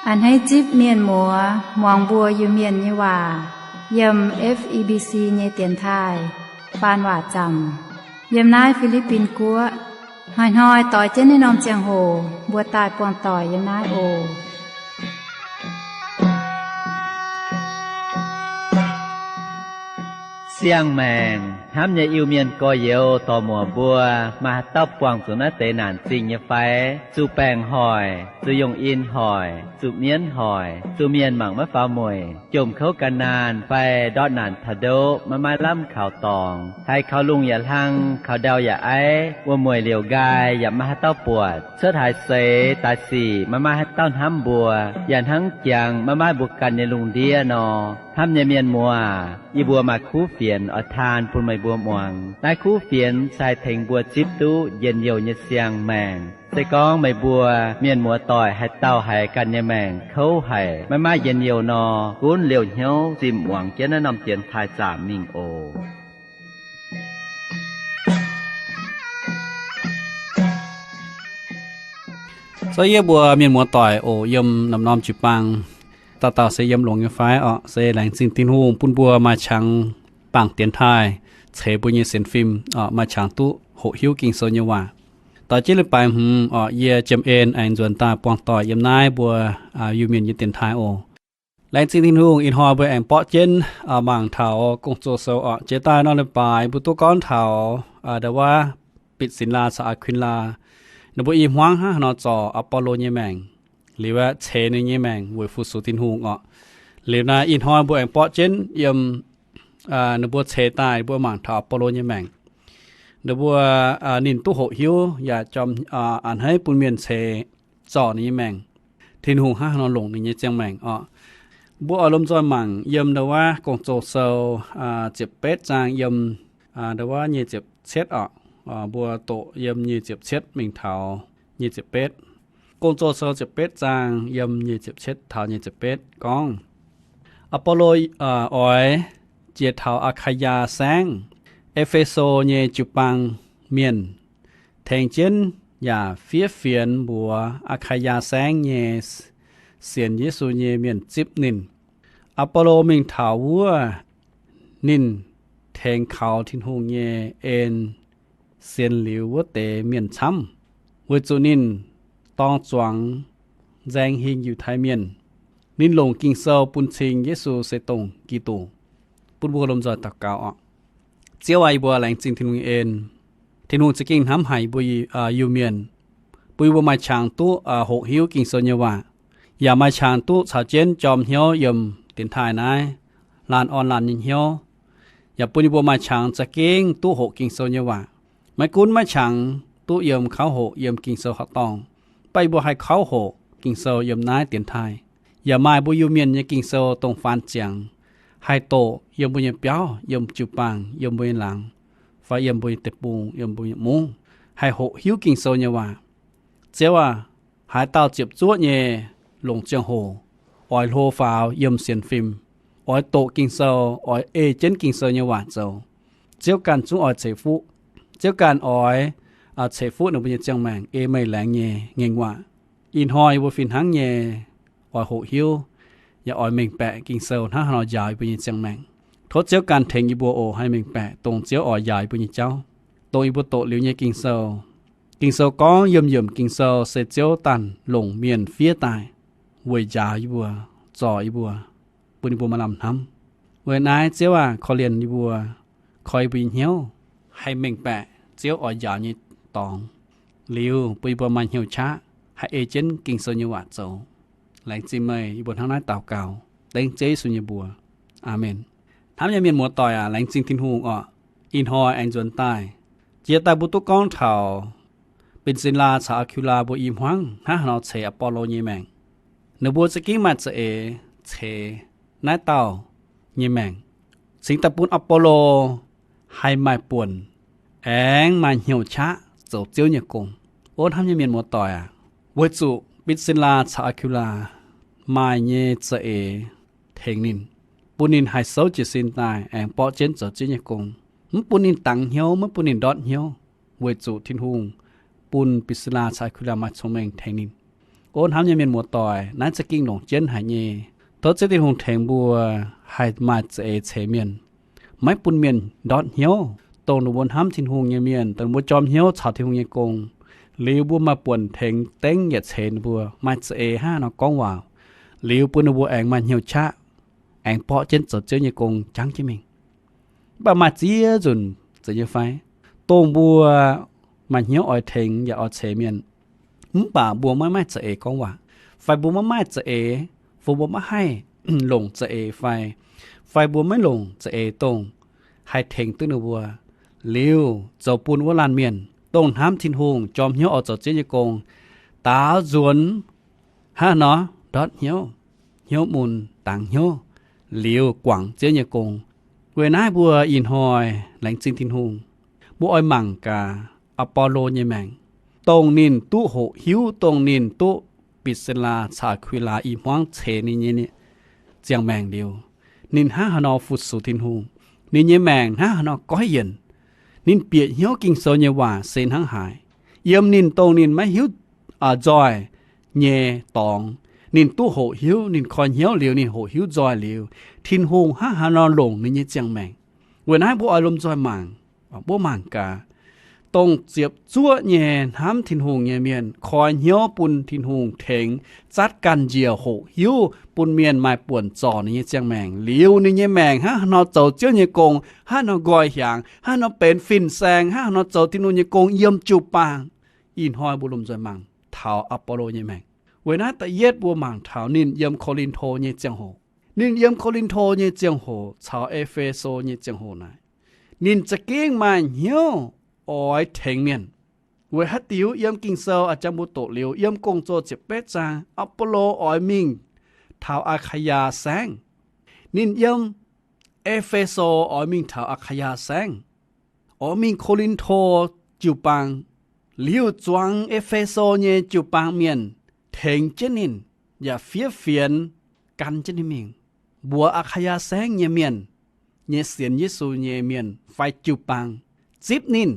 A'hneiv zipv mienh muoz muangx mbuo Iu-Mienh nyei waac yiem F E B C nyei dienx taaih faan waac zaamc yiem naaiv Fi^li^bin Guoqv. Hnoi-hnoi doix jienv naaiv norm ziangh hoc mbuo daaih buangh doic yiem naaiv oc. Siang-maengc hnamv nyei Iu-Mienh gorx-youz dorc-muoc mbuo, maaih haaix dauh buangh zuqc naaiv deix naanc zingh nyei fai? Zuqc baengc hoic, zuqc yungh in hoic, zuqc mienv hoic, zuqc mienh mangc maiv faaux mueic, jomc kouv gan naanh fai ndortv naanc taux ndoqv maiv maaih lamh kaux dorngx, haiz kaux lungh yaac hlang, kaux ndau yaac aiv, wuom-mueic liouc nqaai yaac maiv maaih haaix dauh buatc, cuotv haaix seix daaih sic maiv maaih haaix dauh hnamv mbuo, yaac hnangv jangx maiv maaih mbuo ganh nyei lungh ndiev nor. Hnamv nyei mienh muoz, yie mbuo maaih kuv fienx oix taan bun meih mbuo muangx. Naaiv kuv fienx se haih tengx mbuo zipv duqv njien-youh nyei siang-maengc. Se gorngv meih mbuo mienh muoz-doic haaix dauh haiz ganh nyei maengc kouv haic, maiv maaih njien-youh nor, gunv liouh hnyouv zimh muangx jienv naaiv norm dienx taaih zaamc mingh oc. Zorqv yie mbuo mienh muoz-doic oc, yiem norm-norm jiu-baang, dauh dauh se yiem longx nyei fai orqc, se laengz zingh Tin-Hungh bun mbuo maaih qangx bangc dienx taaih ceix mbuo nyei sienx fim orqc, maaih qangx duqv hoqc hiuv Ging-Sou nyei waac. Doix jienv leiz-baaix hmz orqc, yie Jiem En aengx nzuonx daaih buangh doic yiem naaiv mbuo Iu-Mienh nyei dienx taaih oc. Laengz zingh Tin-Hungh, ih hnoi mbuo aengx borqv jienv mangc taux Gong-Zoh Sou orqc. Jiex daaih norm leiz-baaix mbuo duqv gorngv taux ndau wuov Bitc-Sinx^laa caux Aa^kun^laa, ninh mbuo i hmuangv hnangv haaix nor zorc Apollo nyei maengc, liuz aeqv, ceix ninh nyei maengc weic fu-sux Tin-Hungh orqc. Liuz naaiv ih hnoi mbuo aengx borqv jienv yiem ninh mbuo ceix daaih, mbuo mangc taux Apollo nyei maengc. Ninh mbuo, ninh duqv hoqc hiuv yaac jorm a'hneiv bun mienh ceix zorc ninh nyei maengc. Tin-Hungh hnangv haaix nor longc ninh nyei ziangh maengc orqc. Mbuo oix lomh nzoih mangc yiem ndau wuov Gong-Zoh Sou ziepc betv zaang yiem ndau wuov nyic ziepc cietv orqc. Mbuo doqc yiem nyic ziepc cietv mingh taux nyic ziepc betv. Gong-Zoh Sou ziepc betv zaang yiem nyic ziepc cietv taux nyic ziepc betv gorngv, Apollo oix jiex taux Aa^kai^yaa Saengv, E^fe^so nyei jiu-baang mienh, tengx jienv yaac fiev fienx mbuox Aa^kai^yaa Saengv nyei sienx Yesu nyei mienh zipv ninh. Apollo mingh taux wuov, ninh tengx kaux Tin-Hungh nyei en sienx liuz wuov deix mienh camv, weic zuqc ninh dorng zuangx nzaeng hingh Yiutai Mienh. Ninh longc Ging-Sou bun cing Yesu se dongh Giduc. Bun mbuo lomh nzoih daux gaux orqc. Ziouv aac, yie mbuo laengz zingh Tin-Hungh nyei en. Tin-Hungh za'gengh hnamv haic yie mbuo Iu-Mienh, bun yie mbuo maaih qangx duqv hoqc hiuv Ging-Sou nyei waac, yaac maaih qangx duqv caux jienv jorm hnyouv yiem dienx taaih naaiv, laanh orn laanh nyei hnyouv, yaac bun yie mbuo maaih qangx za'gengh duqv hoqc Ging-Sou nyei waac. Maiv gunv maiv qangx duqv yiem kauv hoqc yiem Ging-Sou horqc dorngh, mv baac yie mbuo haih kauv hoqc Ging-Sou yiem naaiv dienx taaih, yaac maaih mbuo Iu-Mienh nyei Ging-Sou dongh faan ziangx, haih doqc yiem mbuo nyei biauv, yiem jiu-baang, yiem mbuo nyei laangz, fai yiem mbuo nyei deic-bung, yiem mbuo nyei mungv, haih hoqc hiuv Ging-Sou nyei waac. Ziouv aac, haaix dauh ziepc zuoqv nyei longc ziangh hoc oix hlo faaux yiem sienx fim, oix doqc Ging-Sou, oix ei jienv Ging-Sou nyei waac zoux, Ziouv ganh zungv oix ceix fuqv. Ziouv ganh oix ceix fuqv ninh mbuo nyei ziangh maengc ei meih laengz nyei ngaengc waac. Ih hnoi yie mbuo fih hnangv nyei oix hoqc hiuv, yaac oix mengh baeqc Ging-Sou hnangv haaix nor njaaux yie mbuo nyei ziangh maengc. Tov Ziouv ganh tengx yie mbuo oc, haih mengh baeqc dongh Ziouv oix njaaux yie mbuo nyei jauv, dongh yie mbuo doqc liuz nyei Ging-Sou. Ging-Sou gorngv yiemh yiemc Ging-Sou se Ziouv daaih longc mienh fiev daaih weic njaaux yie mbuo, zorc yie mbuo, bun yie mbuo maaih lamh hnamv. Weic naaiv Ziouv aac, korv-lienh yie mbuo, koi yie mbuo nyei hnyouv haih mengh baeqc Ziouv oix njaaux nyei dorngx, liuz bun yie mbuo maaih hnyouv qaqv haih ei jienv Ging-Sou nyei waac zoux. Laengz zingh meih, yie mbuo hnangv naaiv daux gaux dengv Ziouv Yesu nyei mbuox. Aamen. Hnamv nyei mienh muoz-doic aac, laengz zingh Tin-Hungh orqc. Ih hnoi aengx nzuonx daaih, jiex daaih mbuo duqv gorngv taux Bitc^sin^laa caux Aa^ku^laa mbuo i hmuangv hnangv haaix nor ceix Apollo nyei maengc. Ninh mbuo za'gengh maaih za'eix ceix naaiv dauh nyei maengc, cingx daaih bun Apollo haih maaih buonc aengx maaih hnyouv qaqv zoux Ziouv nyei gong. O hnamv nyei mienh muoz-doic aac, weic zuqc Bitc^sin^laa caux Aa^ku^laa maaih nyei za'eix tengx ninh, bun ninh haih souv jiez sin daaih aengx borqv jienv zoux Ziouv nyei gong. Mv bun ninh dangx hnyouv, maiv bun ninh ndortv hnyouv, weic zuqc Tin-Hungh bun Bitc^sin^laa caux Aa^ku^laa maaih cong-mengh tengx ninh. O hnamv nyei mienh muoz-doic, naaiv za'gengh longc jienv haic nyei. Tov Ziouv Tin-Hungh tengx mbuo haih maaih za'eix ceix mienh, maiv bun mienh ndortv hnyouv, dongh ninh mbuo hnamv Tin-Hungh nyei mienh, dongh ninh mbuo jorm hnyouv caux Tin-Hungh nyei gong, liuz mbuo maaih buonc tengx dengv yaac ceix ninh mbuo, maaih za'eix hnangv haaix nor gorngv waac, liuz bun ninh mbuo aengx maaih hnyouv qaqv, aengx borqv jienv zoux Ziouv nyei gong jangv jienv mingh. Mv baac maaih ziex nzunc zeiz nyei fai, dongh mbuo maaih hnyouv oix tengx yaac oix ceix mienh, mv baac mbuo maiv maaih za'eix gorngv waac, fai mbuo maiv maaih za'eix, fai mbuo maiv haih longc za'eix fai, fai mbuo maiv longc za'eix dongh haih tengx duqv ninh mbuo, liuz zoux bun wuov laanh mienh dongh hnamv Tin-Hungh, jorm hnyouv oix zoux Ziouv nyei gong, daaux nzuonx hnangv haaix nor ndortv hnyouv, hnyouv mun dangx hnyouv, liuz guangc Ziouv nyei gong. Weic naaiv mbuo ih hnoi laengz zingh Tin-Hungh, mbuo oix mangc gaax Apollo nyei maengc, dongh ninh duqv hoqc hiuv, dongh ninh duqv Bitsila caux Aakwilaa i hmuangv ceix ninh nyei ziangh maengc liuz, ninh hnangv haaix nor fu-sux Tin-Hungh, ninh nyei maengc hnangv haaix nor goiv yienc. Ninh bieqc hnyouv Ging-Sou nyei waac se hnangv haaix. Yiem ninh dongh ninh maiv hiuv nzoih nyei dorngx, ninh duqv hoqc hiuv, ninh koi hnyouv liuz, ninh hoqc hiuv nzoih liuz, Tin-Hungh hnangv haaix nor longc ninh nyei ziangh maengc. Weic naaiv mbuo oix lomh nzoih mangc, mbuo mangc gaax, dongh ziepc zuoqv nyei hnamv Tin-Hungh nyei mienh koi hnyouv bun Tin-Hungh tengx, zatv ganh njiec hoqc hiuv bun mienh maaih buonc zorc ninh nyei ziangh maengc liuz, ninh nyei maengc hnangv haaix nor zoux Ziouv nyei gong, hnangv haaix nor nqoi hiaangx, hnangv haaix nor benx fin-saeng, hnangv haaix nor zoux Tin-Hungh nyei gong yiem jiu-baang. Ih hnoi mbuo lomh nzoih mangc taux Apollo nyei maengc. Weic naaiv da'yietv mbuo mangc taux ninh yiem Ko^lin^to nyei ziangh hoc. Ninh yiem Ko^lin^to nyei ziangh hoc caux E^fe^so nyei ziangh hoc naaic, ninh za'gengh maaih hnyouv oix tengx mienh. Weic haaix diuc? Yiem Ging-Sou a'jang mbuo doqc liuz, yiem Gong-Zoh ziepc betv zaang, Apollo oix mingh taux Aa^kaa^yaa Saengv. Ninh yiem E^fe^so oix mingh taux Aa^kaa^yaa Saengv, oix mingh Ko^lin^to jiu-baang. Liuz zuangx E^fe^so nyei jiu-baang mienh tengx jienv ninh, yaac fiev fienx gan jienv ninh mingh mbuox Aa^kaa^yaa Saengv nyei mienh nyei sienx Yesu nyei mienh fai jiu-baang zipv ninh,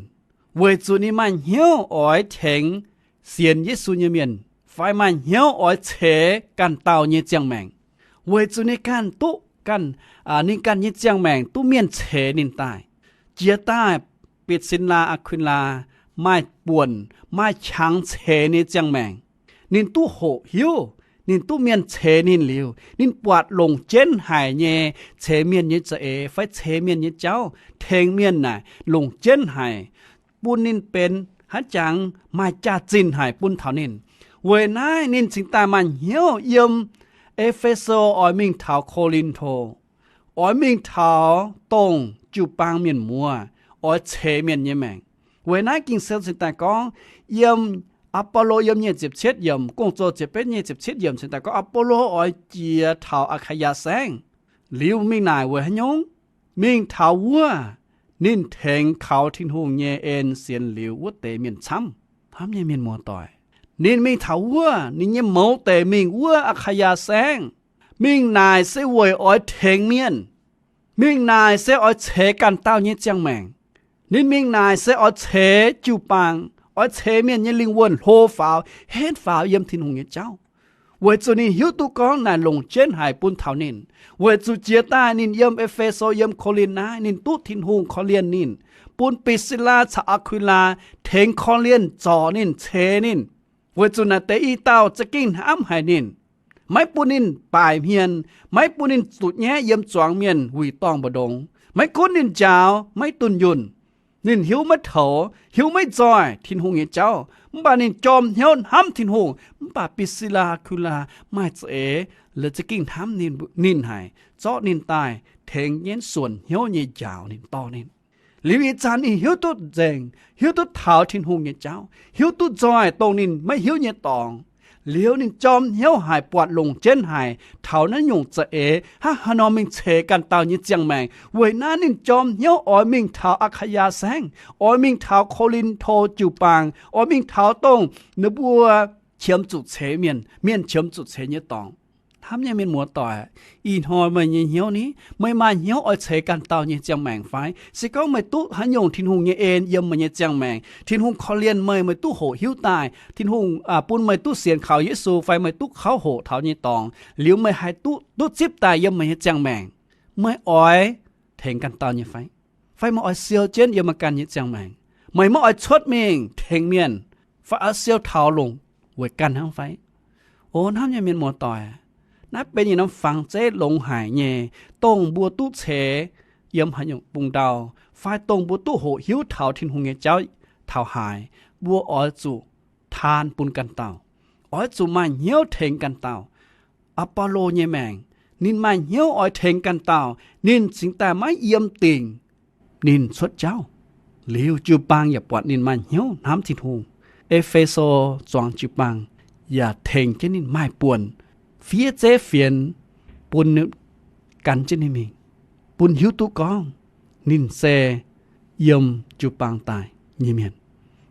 weic zuqc ninh maaih hnyouv oix tengx sienx Yesu nyei mienh fai maaih hnyouv oix ceix ganh dauh nyei ziangh maengc, weic zuqc ninh ganh duqv ganh, ninh ganh nyei ziangh maengc duqv mienh ceix ninh daaih. Jiex daaih Bitc^sin^laa, Aa^kun^laa maaih buonc, maaih qangx ceix ninh nyei ziangh maengc. Ninh duqv hoqc hiuv, ninh duqv mienh ceix ninh liuz, ninh buatc longc jienv haic nyei ceix mienh nyei za'eix fai ceix mienh nyei jauv, tengx mienh naaic longc jienv haic, bun ninh benx haaix jangx maaih jaax-zinh haic bun taux ninh. Weic naaiv ninh cingx daaih maaih hnyouv yiem E^fe^so oix mingh taux Ko^lin^to, oix mingh taux dongh jiu-baang mienh muoz, oix ceix mienh nyei maengc. Weic naaiv Ging-Sou cingx daaih gorngv, yiem Apollo yiem nyic ziepc cietv yiemc, Gong-Zoh ziepc betv nyic ziepc cietv yiemc cingx daaih gorngv Apollo oix jiex taux Aa^kaa^yaa Saengv. Liuz mingh naaic weic haaix nyungc? Mingh taux wuov ninh tengx kaux Tin-Hungh nyei en sienx liuz wuov deix mienh camv. Hnamv nyei mienh muoz-doic, ninh mingh taux wuov ninh nyei mouz deic mingh wuov Aa^kaa^yaa Saengv. Mingh naaic se weic oix tengx mienh. Mingh naaic se oix ceix ganh dauh nyei ziangh maengc. Ninh mingh naaic se oix ceix jiu-baang, oix ceix mienh nyei lingh wuonh hlo faaux, henv faaux yiem Tin-Hungh nyei jauv. Weic zuqc ninh hiuv duqv gorngv naaic longc jienv haic bun taux ninh. Weic zuqc jiex daaih ninh yiem E^fe^so, yiem Ko^lin naaiv, ninh duqv Tin-Hungh korv-lienh ninh, bun Bitc^si^laa caux Aa^kui^laa tengx korv-lienh zorc ninh, ceix ninh. Weic zuqc naaic deix i dauh za'gengh hnamv haic ninh, maiv bun ninh baaic hmien, maiv bun ninh zuqc nyaiv yiem zuangx mienh wuic dorngh mbu'ndongx. Maiv gunv ninh njaaux maiv dunh yunh, ninh hiuv maiv toux, hiuv maiv nzoih Tin-Hungh nyei jauv, mv baac ninh jorm hnyouv hnamv Tin-Hungh. Mv baac Bitc^si^laa, Aa^kui^laa maaih za'eix, la'za'gengh hnamv ninh haic, zorqv ninh daaih tengx jienv suonc hnyouv nyei njaaux ninh, dorh ninh. Liuz ih zanc ninh hiuv duqv nzengc, hiuv duqv taux Tin-Hungh nyei jauv, hiuv duqv nzoih dongh ninh maiv hiuv nyei dorngx. Liuz ninh jorm hnyouv haic, buatc longc jienv haic taux naaiv nyungc za'eix hnangv haaix nor mingh ceix ganh dauh nyei ziangh maengc. Weic naaiv ninh jorm hnyouv oix mingh taux Aa^kaa^yaa Saengv, oix mingh taux Ko^lin^to jiu-baang, oix mingh taux dongh ninh mbuo qiemx zuqc ceix mienh, mienh qiemx zuqc ceix nyei dorngx. Hnamv nyei mienh muoz-doic, ih hnoi meih nyei hnyouv ni, meih maaih hnyouv oix ceix ganh dauh nyei ziangh maengc fai? Se gorngv meih duqv haaix nyungc Tin-Hungh nyei en yiem meih nyei ziangh maengc, Tin-Hungh korv-lienh meih, meih duqv hoqc hiuv daaih, Tin-Hungh bun meih duqv sienx kaux Yesu fai meih duqv kauv hoqc taux nyei dorngx liuz, meih haih duqv duqv zipv daaih yiem meih nyei ziangh maengc, meih oix tengx ganh dauh nyei fai? Fai meih oix siou jienv yiem meih ganh nyei ziangh maengc? Meih maiv oix cuotv mingh tengx mienh, fai oix siou taux longc weic ganh hnangv fai? O hnamv nyei mienh muoz-doic, naaiv benx yietc norm fangx zeiv longx haic nyei, dongh mbuo duqv ceix yiem haaix nyungc bung ndau, fai dongh mbuo duqv hoqc hiuv taux Tin-Hungh nyei jauv taux haaix, mbuo oix zuqc taan bun ganh dauh, oix zuqc maaih hnyouv tengx ganh dauh. Apollo nyei maengc, ninh maaih hnyouv oix tengx ganh dauh, ninh cingx daaih maiv yiem dingc ninh cuotv jauv. Liuz jiu-baang yaac buatc ninh maaih hnyouv hnamv Tin-Hungh. E^fe^so zuangx jiu-baang yaac tengx jienv ninh maaih buonc, fiev zeiv fienx bun gan jienv ninh mingh, bun hiuv duqv gorngv ninh se yiem jiu-baang daaih nyei mienh.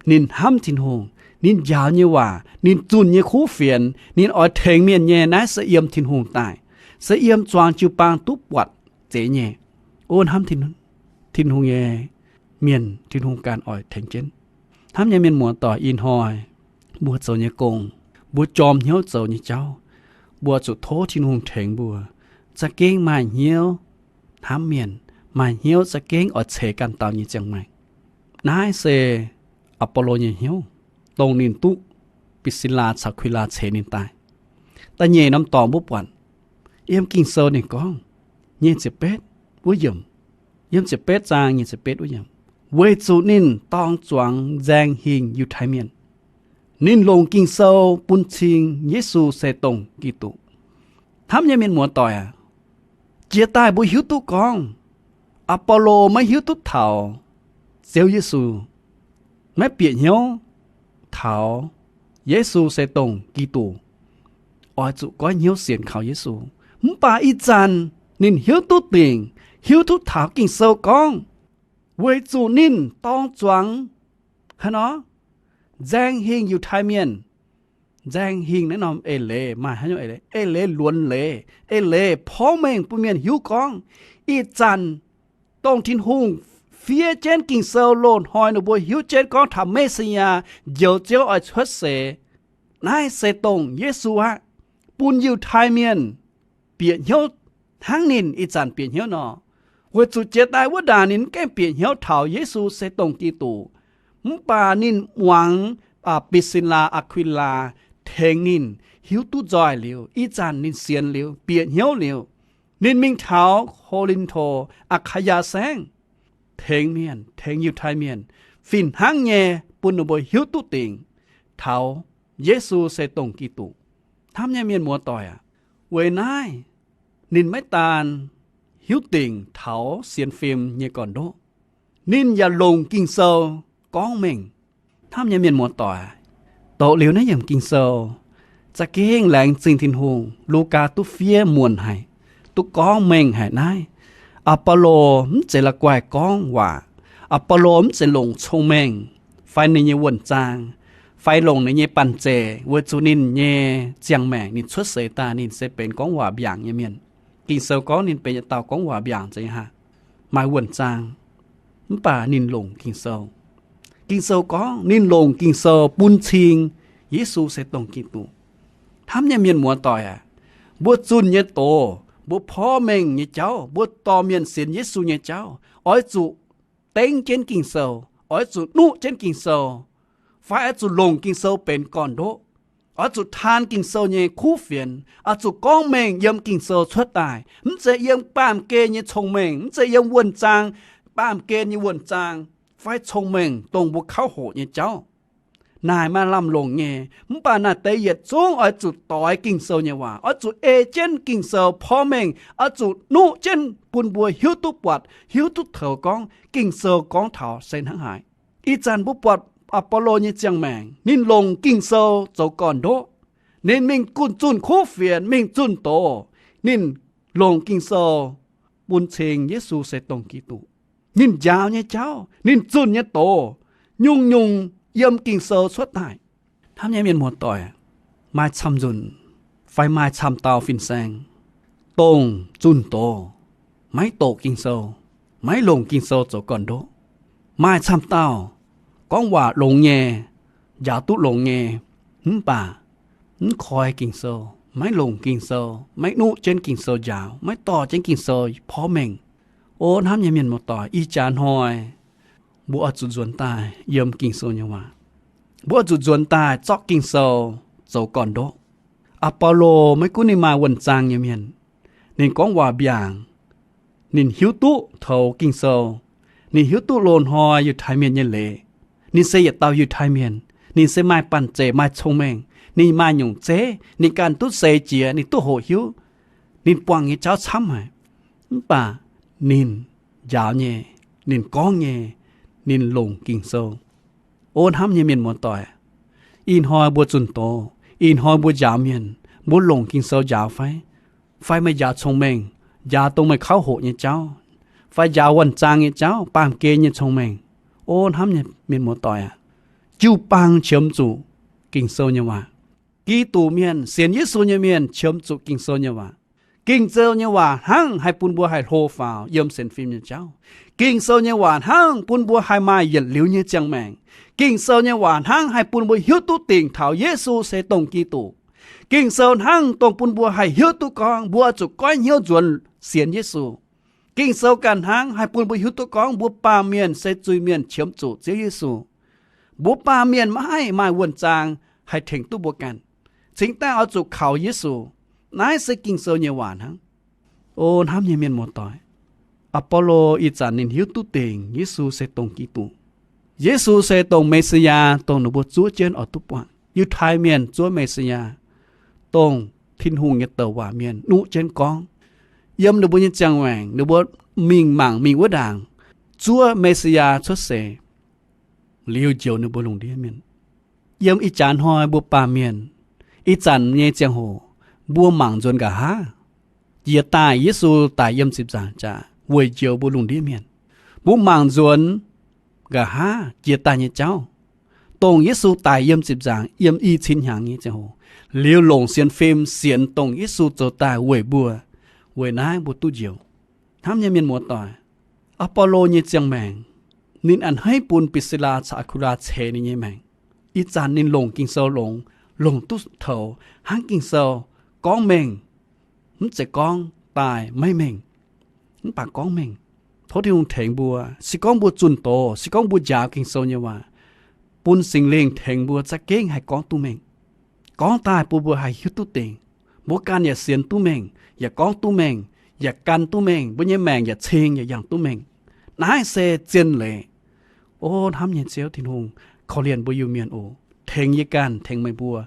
Ninh hnamv Tin-Hungh, ninh njaaux nyei waac, ninh zunh nyei kuv fienx, ninh oix tengx mienh nyei, naaiv se yiem Tin-Hungh daaih, se yiem zuangx jiu-baang duqv buatc zeiv nyei. O hnamv Tin-Hungh nyei mienh, Tin-Hungh ganh oix tengx jienv. Hnamv nyei mienh muoz-doic, ih hnoi mbuo zoux nyei gong, mbuo jorm hnyouv zoux nyei jauv, mbuo zuqc tov Tin-Hungh tengx mbuo za'gengh maaih hnyouv hnamv mienh, maaih hnyouv za'gengh oix ceix ganh dauh nyei ziangh maengc. Naaiv se Apollo nyei hnyouv, dongh ninh duqv Bisi^laa caux Kuiqlaa ceix ninh daaih. Da'nyeic norm dorngx mbuo buatc yiem Ging-Sou ninh gorngv, nyei ziepc betv wuov yiemc, yiem ziepc betv zaang nyei ziepc betv wuov yiemc, weic zuqc ninh dorng zuangx nzaeng hingh Yiutai Mienh. Ninh longc Ging-Sou bun cing Yesu se dongh Giduc. Hnamv nyei mienh muoz-doic aac, jiex daaih mbuo hiuv duqv gorngv Apollo maiv hiuv duqv taux Ziouv Yesu, maiv bieqc hnyouv taux Yesu se dongh Giduc, oix zuqc goiv hnyouv sienx kaux Yesu. Mv baac ih zanc ninh hiuv duqv dingc, hiuv duqv taux Ging-Sou gorngv, weic zuqc ninh dorng zuangx haaix nor, nzaeng hingh Yiutai Mienh. Nzaeng hingh naaiv norm eix leiz maaih haaix nyungc eix leiz? Eix leiz luonx leiz, eix leiz porv mengh bun mienh hiuv gorngv ih zanc dongh Tin-Hungh fiev jienv Ging-Sou loz-hnoi ninh mbuo hiuv jienv gorngv taux Me^si^yaa, Njoux Ziouv oix cuotv seix, naaiv se dongh Yesu aqv, bun Yiutai Mienh bieqc hnyouv hnangv ninh ih zanc bieqc hnyouv nor. Weic zuqc jiex daaih wuov ndaangc ninh mv gaengh bieqc hnyouv taux Yesu se dongh Giduc, mv baac ninh muangx Bi^sin^laa, Aa^kui^laa tengx ninh hiuv duqv nzoih liuz, ih zanc ninh sienx liuz, bieqc hnyouv liuz, ninh mingh taux Ko^lin^to, Aa^kaa^yaa Saengv, tengx mienh, tengx Yiutai Mienh, fih hnangv nyei bun ninh mbuo hiuv duqv dingc taux Yesu se dongh Giduc. Hnamv nyei mienh muoz-doic aac, weic naaiv ninh maiv daan hiuv dingc taux sienx fim nyei gorn-ndoqv, ninh yaac longc Ging-Sou gorngv mengh. Hnamv nyei mienh muoz-doic, doqc liuz naaiv yiemc Ging-Sou, za'gengh laengz zingh Tin-Hungh, Lugaa duqv fiev muonc haic, duqv gorngv mengh haic naaiv. Apollo mv zeiz la'guaih gorngv waac. Apollo mv zeiz longc cong-mengh fai ninh nyei wuonh-zaang fai longc ninh nyei banh zeic, weic zuqc ninh nyei ziangh maengc ninh cuotv seix daaih ninh se benx gorngv waac mbiaangc nyei mienh. Ging-Sou gorngv ninh benx yietc dauh gorngv waac mbiaangc zeiz nyei haa, maaih wuonh-zaang. Mv baac ninh longc Ging-Sou. Ging-Sou gorngv ninh longc Ging-Sou bun cing Yesu se dongh Giduc. Hnamv nyei mienh muoz-doic aac, mbuo zunh nyei doz, mbuo porv mengh nyei jauv, mbuo dorh mienh sienx Yesu nyei jauv, oix zuqc dengv jienv Ging-Sou, oix zuqc nuqv jienv Ging-Sou, fai oix zuqc longc Ging-Sou benx gorn-ndoqv. Oix zuqc taan Ging-Sou nyei kuv fienx, oix zuqc gorngv mengh yiem Ging-Sou cuotv daaih. Mv zeiz yiem baamh gen nyei cong-mengh, mv zeiz yiem wuonh-zaang, baamh gen nyei wuonh-zaang fai cong-mengh dongh mbuo kauv hoqc nyei jauv. Naaic maaih lamh longc nyei, mv baac naaic deix yietc zungv oix zuqc doix Ging-Sou nyei waac, oix zuqc ei jienv Ging-Sou porv mengh, oix zuqc nuqv jienv bun mbuo hiuv duqv buatc, hiuv duqv toux gorngv Ging-Sou gorngv taux se hnangv haaix. Ih zanc mbuo buatc Apollo nyei ziangh maengc, ninh longc Ging-Sou zoux gorn-ndoqv. Ninh mingh zunh kuv fienx, mingh zunh doz. Ninh longc Ging-Sou bun cing Yesu se dongh Giduc. Ninh njaaux nyei jauv, ninh zunh nyei doz, nyungc-nyungc yiem Ging-Sou cuotv daaih. Hnamv nyei mienh muoz-doic, maaih camv nzunc fai maaih camv dauh fin-saeng, dongh zunh doz, maiv doqc Ging-Sou, maiv longc Ging-Sou zoux gorn-ndoqv. Maaih camv dauh gorngv waac longx nyei, njaaux duqv longx nyei, mv baac mv koi Ging-Sou, maiv longc Ging-Sou, maiv nuqv jienv Ging-Sou njaaux, maiv dorh jienv Ging-Sou porv mengh. O hnamv nyei mienh muoz-doic, ih jaax hnoi mbuo oix zuqc nzuonx daaih yiem Ging-Sou nyei waac. Mbuo oix zuqc nzuonx daaih zorqv Ging-Sou zoux gorn-ndoqv. Apollo maiv gunv ninh maaih wuonh zaang nyei mienh, ninh gorngv waac mbiaangc, ninh hiuv duqv toux Ging-Sou, ninh hiuv duqv loz-hnoi Yiutai Mienh nyei leiz, ninh se yietc dauh Yiutai Mienh, ninh se maaih banh zeic, maaih cong-mengh, ninh maaih nyungc zeiv, ninh ganh duqv seix jiex, ninh duqv hoqc hiuv, ninh buangh nyei jauv camv haic. Mv baac ninh njaaux nyei, ninh gorngv nyei, ninh longc Ging-Sou. O hnamv nyei mienh muoz-doic, ih hnoi mbuo zunh doz, ih hnoi mbuo njaaux mienh, mbuo longc Ging-Sou njaaux fai? Fai meih njaaux cong-mengh, njaaux dongh meih kauv hoqc nyei jauv, fai njaaux wuonh zaang nyei jauv, baamh gen nyei cong-mengh? O hnamv nyei mienh muoz-doic aac, jiu-baang qiemx zuqc Ging-Sou nyei waac. Giduc mienh, sienx Yesu nyei mienh qiemx zuqc Ging-Sou nyei waac. Ging-Sou nyei waac hnangv haih bun mbuo haih hlo faaux yiem sienx fim nyei jauv. Ging-Sou nyei waac hnangv bun mbuo haih maaih yietc liuz nyei ziangh maengc. Ging-Sou nyei waac hnangv haih bun mbuo hiuv duqv dingc taux Yesu se dongh Giduc. Ging-Sou hnangv dongh bun mbuo haih hiuv duqv gorngv mbuo oix zuqc goiv hnyouv nzuonx sienx Yesu. Ging-Sou ganh hnangv haih bun mbuo hiuv duqv gorngv mbuo baamh mienh se zuiz-mienh qiemx zuqc Ziouv Yesu. Mbuo baamh mienh maiv haih maaih wuonh zaang haih tengx duqv mbuo ganh. Cingx daaih oix zuqc kaux Yesu. Naaiv se Ging-Sou nyei waac hnangv. O hnamv nyei mienh muoz-doic, Apollo ih zanc ninh hiuv duqv dingc Yesu se dongh Giduc. Yesu se dongh Me^si^yaa, dongh ninh mbuo zuov jienv oix duqv buangh. Yiutai Mienh zuov Me^si^yaa, dongh Tin-Hungh nyei douc waac mienh nuqv jienv gorngv. Yiem ninh mbuo nyei ziangh maengc, ninh mbuo mingh mangc mingh wuov ndaangc, zuov Me^si^yaa cuotv seix liuz njoux ninh mbuo lungh ndiev mienh. Yiem ih jaax hnoi mbuo baamh mienh, ih zanc nyei ziangh hoc, mbuo mangc nzuonx nqa'haav, jiex daaih Yesu daic yiem ziepc nzaangc jaax weic njoux mbuo lungh ndiev mienh. Mbuo mangc nzuonx nqa'haav jiex daaih nyei jauv, dongh Yesu daic yiem ziepc nzaangc yiem i cin hnyangx nyei ziangh hoc, liuz longc sienx fim sienx dongh Yesu zoux daaih weic mbuo, weic naaiv mbuo duqv njoux. Hnamv nyei mienh muoz-doic, Apollo nyei ziangh maengc, ninh a'hneiv bun Bisi^laa caux Aqkulaa ceix ninh nyei maengc. Ih zanc ninh longc Ging-Sou longx, longc duqv toux hnangv Ging-Sou gorngv mengh, mv zeiz gorngv daaih maiv mengh, mv baac gorngv mengh. Tov Tin-Hungh tengx mbuo, se gorngv mbuo zunh doz, se gorngv mbuo njaaux Ging-Sou nyei waac, bun Singx Lingh tengx mbuo za'gengh haih gorngv duqv mengh. Gorngv daaih bun mbuo haih hiuv duqv dingc. Mbuo ganh yaac sienx duqv mengh, yaac gorngv duqv mengh, yaac gan duqv mengh, mbuo nyei maengc yaac cing yaac yangh duqv mengh. Naaiv se zien leiz. O hnamv nyei Ziouv Tin-Hungh, korv-lienh mbuo Iu-Mienh oc. Tengx yie ganh tengx meih mbuo,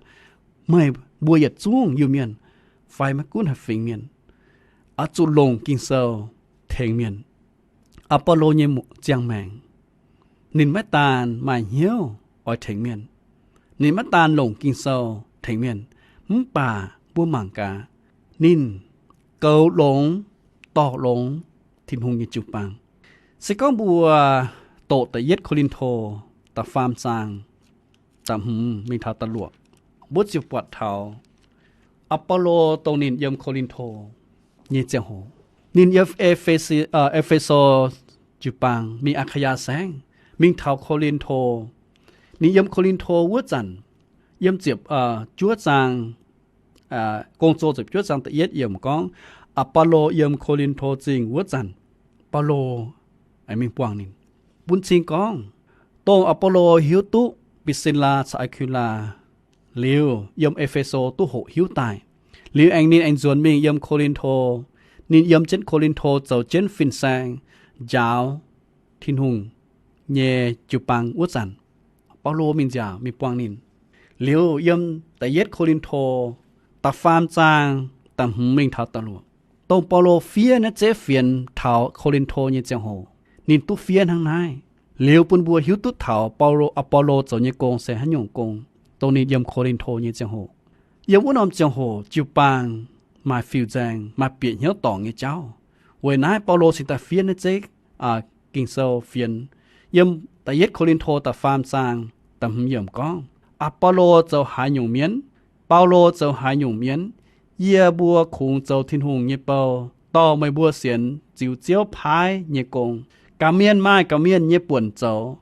meih mbuo yietc zungv Iu-Mienh fai maiv gunv haaix fingx mienh, oix zuqc longc Ging-Sou tengx mienh. Apollo nyei ziangh maengc, ninh maiv daan maaih hnyouv oix tengx mienh, ninh maiv daan longc Ging-Sou tengx mienh, mv baac mbuo mangc gaax, ninh goux longx, dorh longx Tin-Hungh nyei jiu-baang. Se gorngv mbuo doqc da'yietv Ko^lin^to da'faam zaang da'hmz mingh taux da'luoqc, mbuo ziouc buatc taux Apollo dongh ninh yiem Ko^lin^to nyei ziangh hoc, ninh yiem E^fe, E^fe^so jiu-baang mingh Aa^kaa^yaa Saengv, mingh taux Ko^lin^to. Ninh yiem Ko^lin^to wuov zanc, yiem ziepc juov zaang, Gong-Zoh ziepc juov zaang da'yietv yiemc gorngv, Apollo yiem Ko^lin^to Zingh wuov zanc, Baulo mingh buangh ninh. Bun cing gorngv, dongh Apollo hiuv duqv Bisi^laa caux Aa^ki^laa liuz, yiem E^fe^so duqv hoqc hiuv daaih. Liuz aengx ninh aengx nzuonx mingh yiem Ko^lin^to. Ninh yiem jienv Ko^lin^to zoux jienv fin-saeng njaaux Tin-Hungh nyei jiu-baang wuov zanc, Baulo mingh nziaauc mingh buangh ninh. Liuz yiem da'yietv Ko^lin^to da'faam zaang da'hmz mingh taux da'luoqc, dongh Baulo fiev naaiv zeiv fienx taux Ko^lin^to nyei ziangh hoc, ninh duqv fiev hnangv naaiv. Liuz bun mbuo hiuv duqv taux Baulo, Apollo zoux nyei gong se haaix nyungc gong, dongh ninh yiem Ko^lin^to nyei ziangh hoc. Yiem wuov norm ziangh hoc jiu-baang maaih fiuv-nzaeng, maaih bieqc hnyouv dorngc nyei jauv. Weic naaiv Baulo cingx daaih fiev naaiv zeiv Ging-Sou fienx. Yiem da'yietv Ko^lin^to da'faam zaang da'hmz yiemc gorngv, Apollo zoux haaix nyungc mienh? Baulo zoux haaix nyungc mienh? Yie mbuo kungx zoux Tin-Hungh nyei bou, dorh meih mbuo sienx ziux Ziouv paaiv nyei gong. Ga'mienh maaih ga'mienh nyei buonc zoux.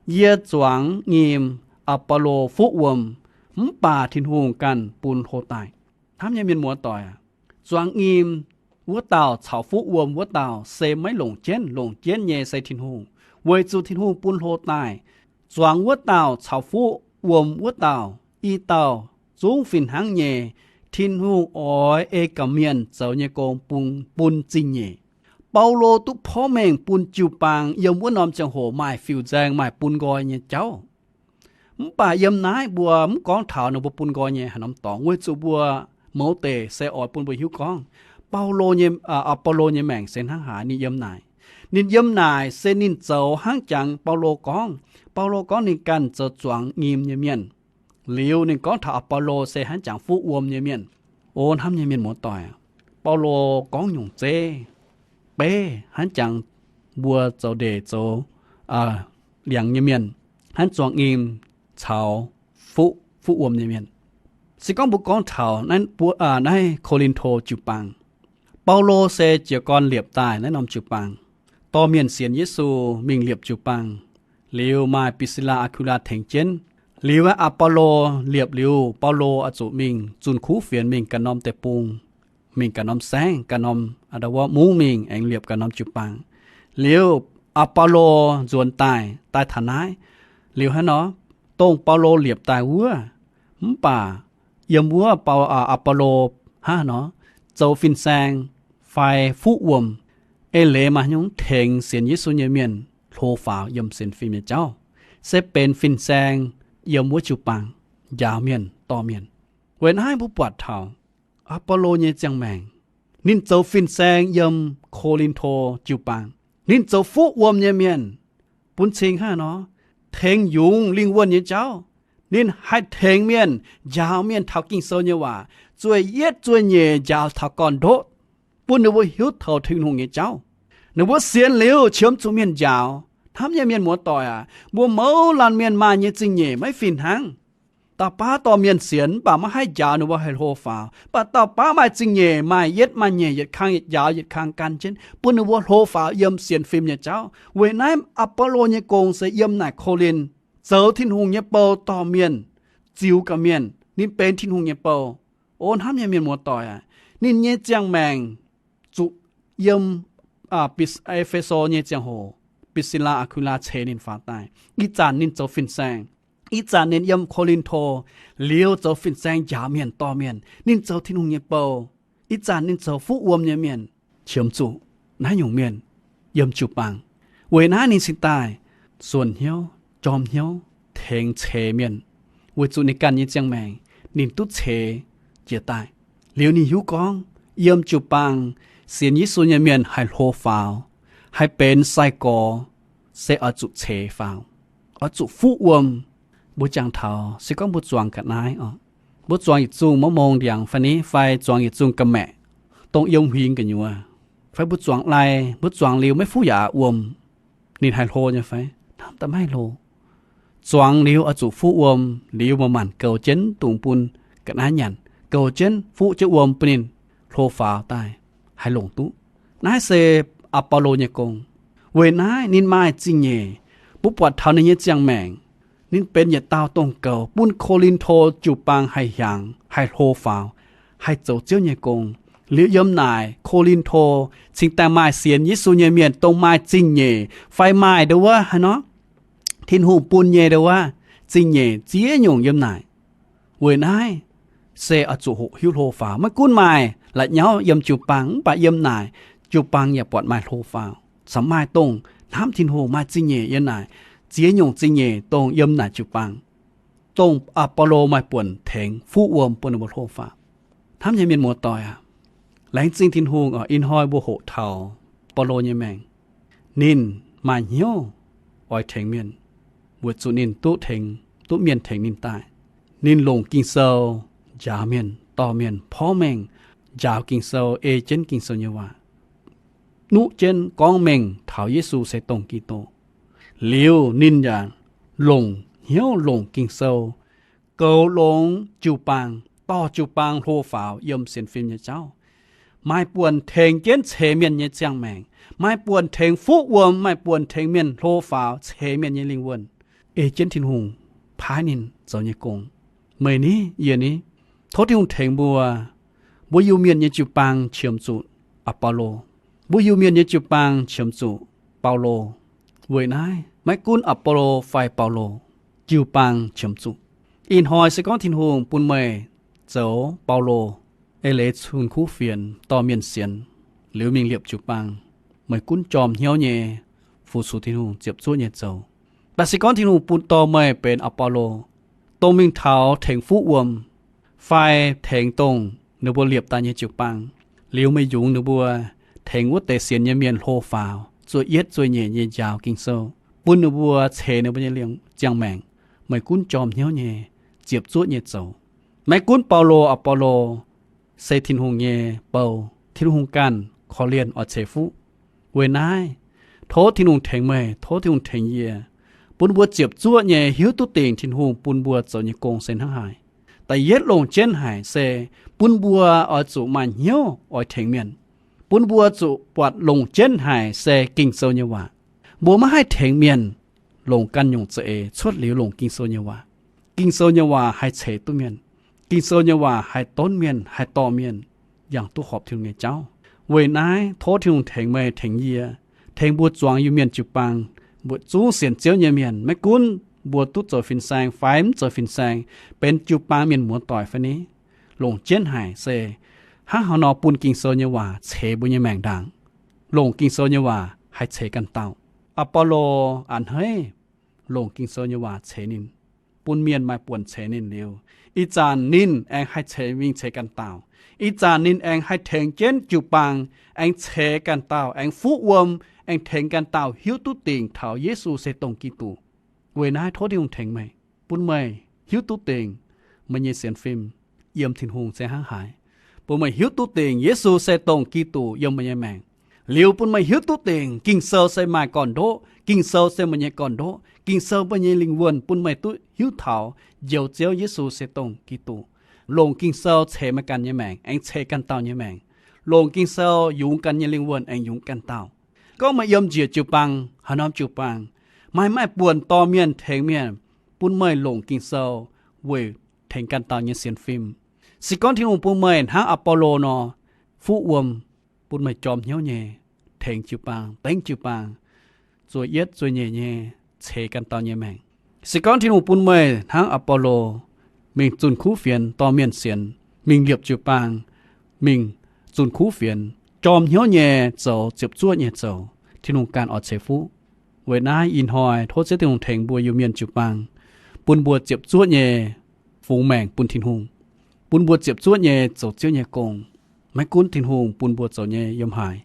Yie zuangx nyim, Apollo fuqv wuom, mv baac Tin-Hungh ganh bun hlo daaih. Hnamv nyei mienh muoz-doic aac, zuangx nyim wuov dauh caux fuqv wuom wuov dauh se maiv longc jienv. Longc jienv nyei se Tin-Hungh, weic zuqc Tin-Hungh bun hlo daaih. Zuangx wuov dauh caux fuqv wuom wuov dauh, i dauh zungv fih hnangv nyei, Tin-Hungh oix ei ga'mienh zoux nyei gong bun, bun zingh nyeic. Baulo duqv porv mengh bun jiu-baang yiem wuov norm ziangh hoc maaih fiuv-nzaeng, maaih bun nqoi nyei jauv. Mv baac yiem naaiv mbuo mv gorngv taux ninh mbuo bun nqoi nyei haaix norm dorngx, weic zuqc mbuo mouz deic se oix bun mbuo hiuv gorngv Baulo nyei, Apollo nyei maengc se hnangv haaix. Ninh yiem naaic, ninh yiem naaic se ninh zoux hnangv jangx Baulo gorngv. Baulo gorngv ninh ganh zoux zuangx nyim nyei mienh. Liuz ninh gorngv taux Apollo se hnangv jangx fuqv wuom nyei mienh. O hnamv nyei mienh muoz-doic, Baulo gorngv nyungc zeiv beiv hnangv jangx mbuo zoux ndeic zoux liangx nyei mienh, hnangv zuangx nyim caux fuqv, fuqv wuom nyei mienh. Se gorngv mbuo gorngv taux naaiv Ko^lin^to jiu-baang, Baulo se jiez gorn liepc daaih naaiv norm jiu-baang, dorh mienh sienx Yesu mingh liepc jiu-baang. Liuz maaih Briscilla, Akwila tengx jienv. Liuz Apollo liepc liuz, Baulo oix zuqc mingh zunh kuv fienx mingh ganh norm deic-bung, mingh ganh norm saengv, ganh norm a'ndau wuov mungv mingh aengx liepc ganh norm jiu-baang. Liuz Apollo nzuonx daaih, daaih taux naaiv. Liuz hnangv nor, dongh Baulo liepc daaih wuov, mv baac yiem wuov Apollo hnangv nor zoux fin-saeng fai fuqv wuom, eix leiz maaih nyungc tengx sienx Yesu nyei mienh hlo faaux yiem sienx fim nyei jauv, se benx fin-saeng yiem wuov jiu-baang njaaux mienh dorh mienh. Weic naaiv mbuo buatc taux Apollo nyei ziangh maengc, ninh zoux fin-saeng yiem Ko^lin^to jiu-baang. Ninh zoux fuqv wuom nyei mienh, bun cing hnangv nor, tengx yungz lingh wuonh nyei jauv. Ninh haih tengx mienh, njaaux mienh taux Ging-Sou nyei waac, zueih yietv zueih nyeic njaaux taux gorn-ndoqv, bun ninh mbuo hiuv taux Tin-Hungh nyei jauv. Ninh mbuo sienx liuz qiemx zuqc mienh njaaux. Hnamv nyei mienh muoz-doic aac, mbuo mouz laanh mienh maaih nyei zingh nyeic maiv fih hnangv. Dauh baav dorh mienh sienx mv baac maiv haih njaaux ninh mbuo haih hlo faaux, mv baac dauh baav maaih zingh nyeic, maaih yietv maaih nyeic yietc kang yietc njaaux yietc kang gan jienv bun ninh mbuo hlo faaux yiem sienx fim nyei jauv. Weic naaiv Apollo nyei gong se yiem naaic Ko^lin zoux Tin-Hungh nyei bou dorh mienh, ziux ga'mienh. Ninh benx Tin-Hungh nyei bou. O hnamv nyei mienh muoz-doic aac, ninh nyei ziangh maengc zuqc yiem E^fe^so nyei ziangh hoc, Briscilla, Akwila ceix ninh faaux daaih. Ih zanc ninh zoux fin-saeng. Ih zanc ninh yiem Ko^lin^to liuz zoux fin-saeng njaaux mienh dorh mienh. Ninh zoux Tin-Hungh nyei bou. Ih zanc ninh zoux fuqv wuom nyei mienh. Qiemx zuqc naaiv nyungc mienh yiem jiu-baang. Weic naaiv ninh cingx daaih suonc hnyouv, jorm hnyouv, tengx ceix mienh, weic zuqc ninh ganh nyei ziangh maengc ninh duqv ceix jiez daaih. Liuz ninh hiuv gorngv yiem jiu-baang sienx Yesu nyei mienh haih hlo faaux, haih benx sai-gorx, se oix zuqc ceix faaux, oix zuqc fuqv wuom. Mbuo jangx taux se gorngv mbuo zuangx ga'naaiv oc, mbuo zuangx yietc zungh mov mong ndiangx fai ni fai zuangx yietc zungh ga'maeqc, dongh yiem huingx gu'nyuoz, fai mbuo zuangx lai, mbuo zuangx liuz maiv fuqv yaac wuom, ninh haih hlo nyei fai? Hnamv daaih maiv haih hlo. Zuangx liuz oix zuqc fuqv wuom liuz, manc-manc goux jienv dungx bun ga'naaiv nyanc, goux jienv fuqv jienv wuom bun ninh hlo faaux daaih haih longc duqv. Naaiv se Apollo nyei gong. Weic naaiv ninh maaih zingh nyeic. Mbuo buatc taux ninh nyei ziangh maengc, ninh benx yietc dauh dongh goux bun Ko^lin^to jiu-baang haih hiaangx, haih hlo faaux, haih zoux Ziouv nyei gong. Liuz yiem naaic Ko^lin^to cingx daaih maaih sienx Yesu nyei mienh dongh maaih zingh nyeic fai maaih ndo wuov haaix nor, Tin-Hungh bun nyei ndo wuov zingh nyeic ziex nyungc yiem naaic. Weic naaiv se oix zuqc hoqc hiuv hlo faaux. Maiv gunv maaih la'nyauv yiem jiu-baang mv baac yiem naaic jiu-baang yaac buatc maaih hlo faaux. Caux maaih dongh hnamv Tin-Hungh maaih zingh nyeic yiem naaic, ziex nyungc zingh nyeic dongh yiem naaic jiu-baang, dongh Apollo maaih buonc tengx fuqv wuom bun ninh mbuo hlo faaux. Hnamv nyei mienh muoz-doic aac, laengz zingh Tin-Hungh oc. Ih hnoi mbuo hoqc taux Baulo nyei maengc, ninh maaih hnyouv oix tengx mienh, weic zuqc ninh duqv tengx, duqv mienh tengx ninh daaih. Ninh longc Ging-Sou njaaux mienh, dorh mienh porv mengh njaaux Ging-Sou, ei jienv Ging-Sou nyei waac, nuqv jienv gorngv mengh taux Yesu se dongh Giduc. Liuz ninh yaac longc hnyouv longc Ging-Sou goux longx jiu-baang, dorh jiu-baang hlo faaux yiem sienx fim nyei jauv. Maaih buonc tengx jienv ceix mienh nyei ziangh maengc. Maaih buonc tengx fuqv wuom, maaih buonc tengx mienh hlo faaux ceix mienh nyei lingh wuonh, ei jienv Tin-Hungh paaiv ninh zoux nyei gong. Meih ni, yie ni, tov Tin-Hungh tengx mbuo. Mbuo Iu-Mienh nyei jiu-baang qiemx zuqc Apollo. Mbuo Iu-Mienh nyei jiu-baang qiemx zuqc Baulo. Weic naaiv maiv gunv Apollo fai Baulo, jiu-baang qiemx zuqc. Ih hnoi se gorngv Tin-Hungh bun meih zoux Baulo, ei leiz cun-kuv fienx dorh mienh sienx, liuz mingh liepc jiu-baang, meih gunv jorm hnyouv nyei fu-sux Tin-Hungh, ziepc zuoqv nyei zoux. Mv baac se gorngv Tin-Hungh bun dorh meih benx Apollo, dongh mingh taux tengx fuqv wuom fai tengx dongh ninh mbuo liepc daaih nyei jiu-baang, liuz meih yungz ninh mbuo tengx wuov deix sienx nyei mienh hlo faaux, zuov yietv zuov nyeic nyei njaaux Ging-Sou, bun ninh mbuo ceix ninh mbuo nyei ziangh maengc, meih gunv jorm hnyouv nyei, ziepc zuoqv nyei zoux. Maiv gunv Baulo, Apollo, se Tin-Hungh nyei bou. Tin-Hungh ganh korv-lienh oix ceix fuqv. Weic naaiv, tov Tin-Hungh tengx meih, tov Tin-Hungh tengx yie, bun mbuo ziepc zuoqv nyei hiuv duqv dingc Tin-Hungh bun mbuo zoux nyei gong se hnangv haaix. Da'yietv longc jienv haic se bun mbuo oix zuqc maaih hnyouv oix tengx mienh, bun mbuo zuqc buatc longc jienv haic se Ging-Sou nyei waac. Mbuo maiv haih tengx mienh longc ganh nyungc za'eix cuotv liuz longc Ging-Sou nyei waac. Ging-Sou nyei waac haih ceix duqv mienh. Ging-Sou nyei waac haih donv mienh, haih dorh mienh yangh duqv horpc Tin-Hungh nyei jauv. Weic naaiv tov Tin-Hungh tengx meih tengx yie, tengx mbuo zuangx Iu-Mienh jiu-baang, mbuo zungv sienx Ziouv nyei mienh, maiv gunv mbuo duqv zoux fin-saeng fai mv zoux fin-saeng, benx jiu-baang mienh muoz-doic fai ni, longc jienv haic se hnangv haaix nor bun Ging-Sou nyei waac ceix mbuo nyei maengc ndaangc. Longc Ging-Sou nyei waac haih ceix ganh dauh. Apollo a'hneiv longc Ging-Sou nyei waac ceix ninh, bun mienh maaih buonc ceix ninh liuz, ih zanc ninh aengx haih ceix mingh ceix ganh dauh. Ih zanc ninh aengx haih tengx jienv jiu-baang, aengx ceix ganh dauh, aengx fuqv wuom, aengx tengx ganh dauh hiuv duqv dingc taux Yesu se dongh Giduc. Weic naaiv tov Tin-Hungh tengx meih, bun meih hiuv duqv dingc meih nyei sienx fim yiem Tin-Hungh se hnangv haaix, bun meih hiuv duqv dingc Yesu se dongh Giduc yiem meih nyei maengc. Liuz bun meih hiuv duqv dingc Ging-Sou se maaih gorn-ndoqv, Ging-Sou se meih nyei gorn-ndoqv, Ging-Sou meih nyei lingh wuonh, bun meih duqv hiuv taux Njoux Ziouv Yesu se dongh Giduc. Longc Ging-Sou ceix meih ganh nyei maengc aengx ceix ganh dauh nyei maengc. Longc Ging-Sou yungz ganh nyei lingh wuonh aengx yungz ganh dauh. Gorngv meih yiem njiec jiu-baang, haaix norm jiu-baang, maaih maaih buonc dorh mienh tengx mienh, bun meih longc Ging-Sou weic tengx ganh dauh nyei sienx fim. Se gorngv Tin-Hungh bun meih hnangv Apollo nor, fuqv wuom, bun meih jorm hnyouv nyei tengx jiu-baang, dengv jiu-baang, zuov yietv zuov nyeic nyei ceix ganh dauh nyei maengc. Se gorngv Tin-Hungh bun meih hnangv Apollo, mingh zunh kuv fienx dorh mienh sienx, mingh liepc jiu-baang, mingh zunh kuv fienx, jorm hnyouv nyei zoux, ziepc zuoqv nyei zoux, Tin-Hungh ganh oix ceix fuqv. Weic naaiv ih hnoi tov Ziouv Tin-Hungh tengx mbuo Iu-Mienh jiu-baang, bun mbuo ziepc zuoqv nyei fungx maengc bun Tin-Hungh, bun mbuo ziepc zuoqv nyei zoux Ziouv nyei gong. Maiv gunv Tin-Hungh bun mbuo zoux nyei yiem haaix,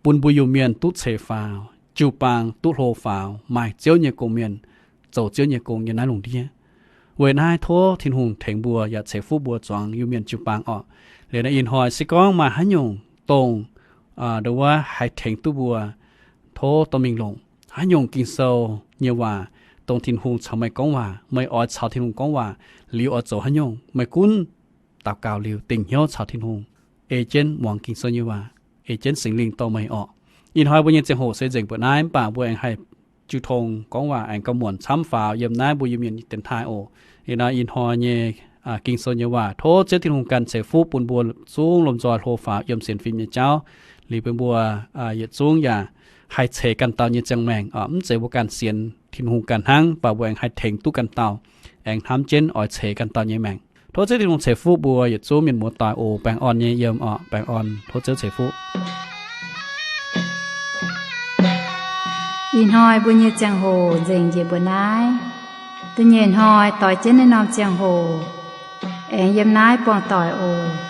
bun mbuo Iu-Mienh duqv ceix faaux, jiu-baang duqv hlo faaux, maaih Ziouv nyei gong-mienh, zoux Ziouv nyei gong yiem naaiv lungh ndiev. Weic naaiv tov Tin-Hungh tengx mbuo yaac ceix fuqv mbuo zuangx Iu-Mienh jiu-baang orqc. Liuz naaiv ih hnoi se gorngv maaih haaix nyungc dongh, aa, ndongc wuov haih tengx duqv mbuo, tov dorh mingh longc. Haaix nyungc Ging-Sou nyei waac dongh Tin-Hungh caux meih gorngv waac, meih oix caux Tin-Hungh gorngv waac, liuz oix zoux haaix nyungc, meih gunv daux gaux liuz dingc hnyouv caux Tin-Hungh, ei jienv muangx Ging-Sou nyei waac, ei jienv Singx Lingh dorh meih orqc. Ih hnoi mbuo nyei ziangh hoc se nzengc mbuoqc naaiv, mv baac mbuo aengx haih jiu tong gorngv waac aengx gauh muonc camv faaux yiem naaiv mbuo Iu-Mienh nyei dienx taaih oc. Ih hnoi, ih hnoi nyei, aa, Ging-Sou nyei waac tov Ziouv Tin-Hungh ganh ceix fuqv bun mbuo zungv lomh nzoih hlo faaux yiem sienx fim nyei jauv. Liuz bun mbuo, aa, yietc zungv yaac haih ceix ganh dauh nyei ziangh maengc, aa, mv zeiz mbuo ganh sienx Tin-Hungh ganh hnangv, mv baac mbuo aengx haih tengx duqv ganh dauh, aengx hnamv jienv oix ceix ganh dauh nyei maengc. Tov Ziouv Tin-Hungh ceix fuqv mbuo yietc zungv mienh muoz-doic oc. Baengh orn nyei yiem orqc, baengh orn, tov Ziouv ceix fuqv. Ih hnoi mbuo nyei ziangh hoc nzengc njiec mbuoqc naaiv. Da'nyeic hnoi doix jienv naaiv norm ziangh hoc aengx yiem naaiv buangh doic oc.